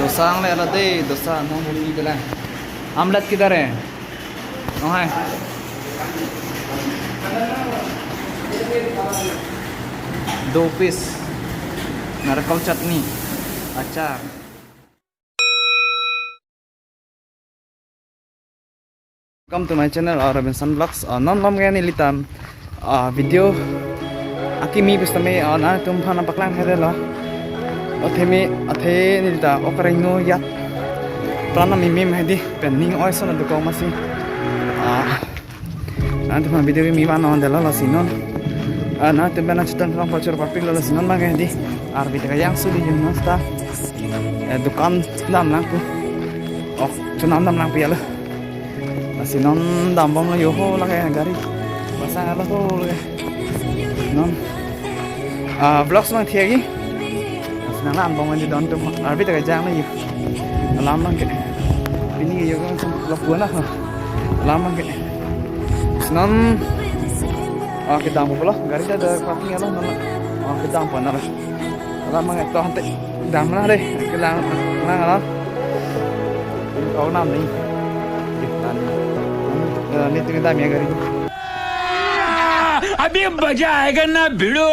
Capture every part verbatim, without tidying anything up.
Dosa ang le ala de, dosa nang huni de la. Omelette kidar hai? Oh hai. Do piece. Narkol chutney. Achar. Welcome to my channel, uh, Robinson Vlogs. Uh, non malom ke nelitum, uh, video akimi pusitame, uh, nangtum aphan nangpaklang hede lo. Athe me, athe nelitum ok areng no yat. Pran amimi hedi pen ning oi ason dokok masi. Uh, nangtum aphan video kimi van non delo lasi non. Uh, nangtum pen nangchetong pachor papik lo lasi non bang hedi. Arvi ta kejang suli jin non ta. Eh, dukan dam nangpu. Ok, chonam dam nangpi alo. Lasi non dambom lo yo ho lake gari. Pasang alo ho lake. Non. Ah, vlogs mang thiagi. Lasi nanglangbom di don tum. Arvi ta kejang lo yo. Alam mang ke. Pini yo kan vlog gua na. Alam mang ke. Lasi non. Ah, kedam pulo. Gari ta ada parking alo non. Ah, kedam pon alo. Alam mang eto ante dam na re, kelang lang alam. Kau nam ni. Di tan. Eh, ni tu dam ya gari. अभी मजा आएगा ना भिड़ो।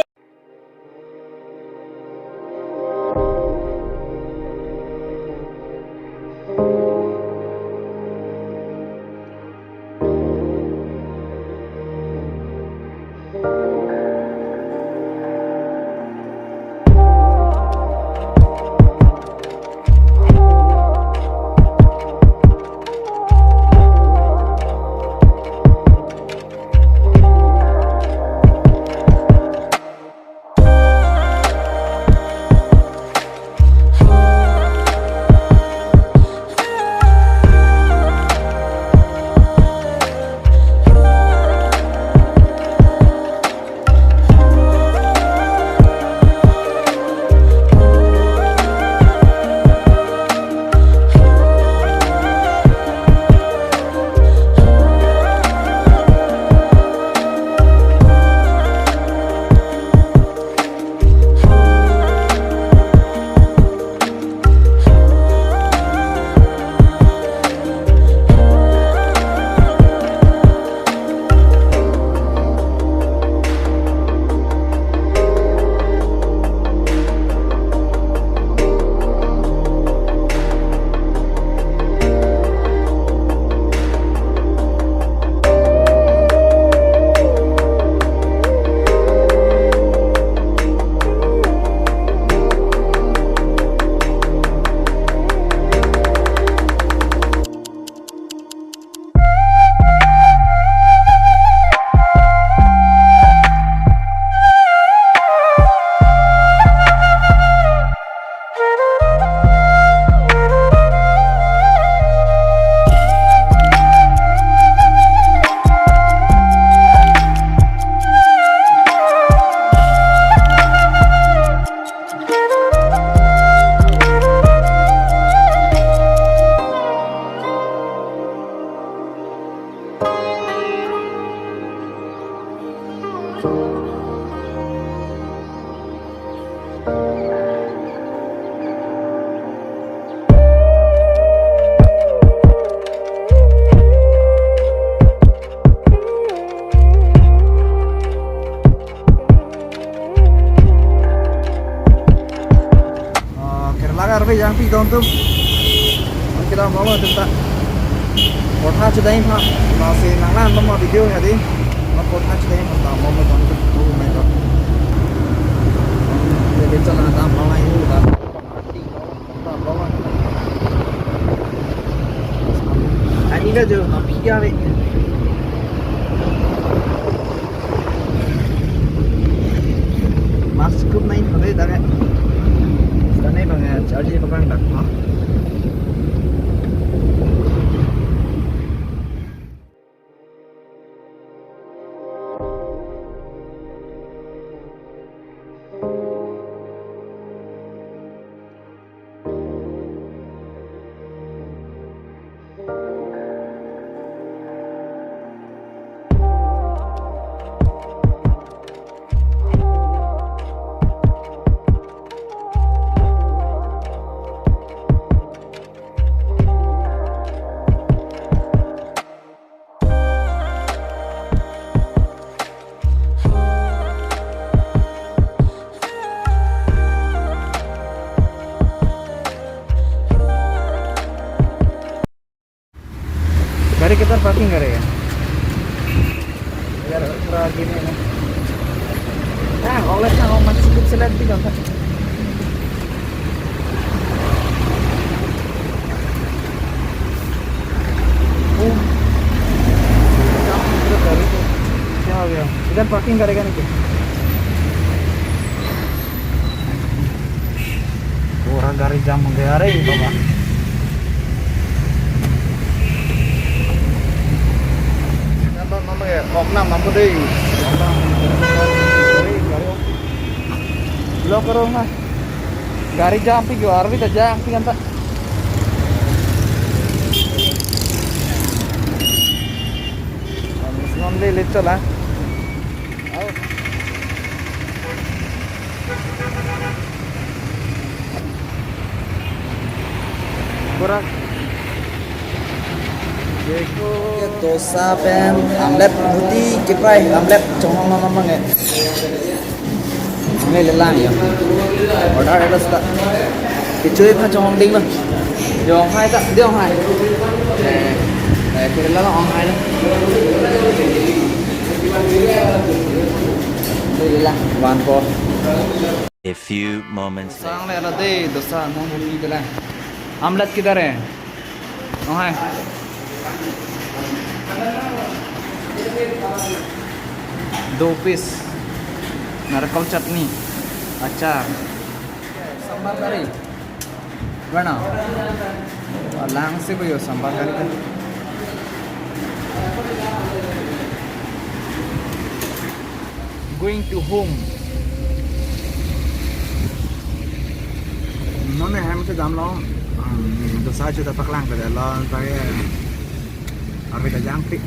Ah, Kerala arve jangpi don tum. Kita mau lo tenta. Kotha chedai pha. Lasi nanglangbom video ya di. Ma kotha chedai pha ta mau lo don tum. Oh my God. Jadi chana ta mau lai hu ta. Ani ka jo, api kya ve? Mask kup nai thode dare. Dane bang charge ko bang dak ha. किधर पार्किंग करेगा? इधर थोड़ा आगे में है ना। हाँ, ऑलेट ना, वो मत स्लिप स्लैप भी करता। ओ। क्या हो गया? इधर पार्किंग करेगा नहीं क्या? पूरा गाड़ी जाम हो गया रे बाबा। Number, number ya, kok nam, number deh. Block karo na. Gari jam pi jo, arvi ta jam pi anta. Non le le chola. Kurang. Dosa pen omelette, roti keprai, omelette chonghong nang nang nge. Nge le lang ya. Order ada sudah. Kechui pha chonghong ding lo. Jong hai ta, jong hai. Eh, eh, kuri la ong hai lo. Le lang, one four. A few moments later. Sang le ala de, dosa, nong bukni de lang. Omelette kidar hai? Oh, hai. Do piece. Narkol chutney. Achar. Sambar curry. Varna. Lang se ko yo sambar curry. Going to home. Non ne hem se damlo. Hmm, dosa chuta paklang ke lo, ta ye. Arve ta jam pi.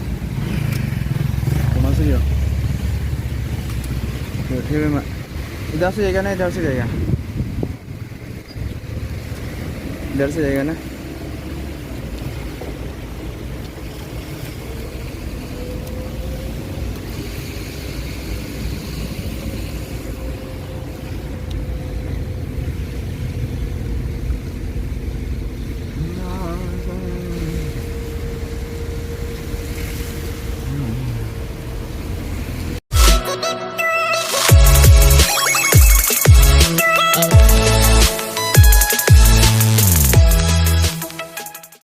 Koma se yo? Yo, thebe ma. Idhar se jayega na, idhar se jayega? Idhar se jayega na?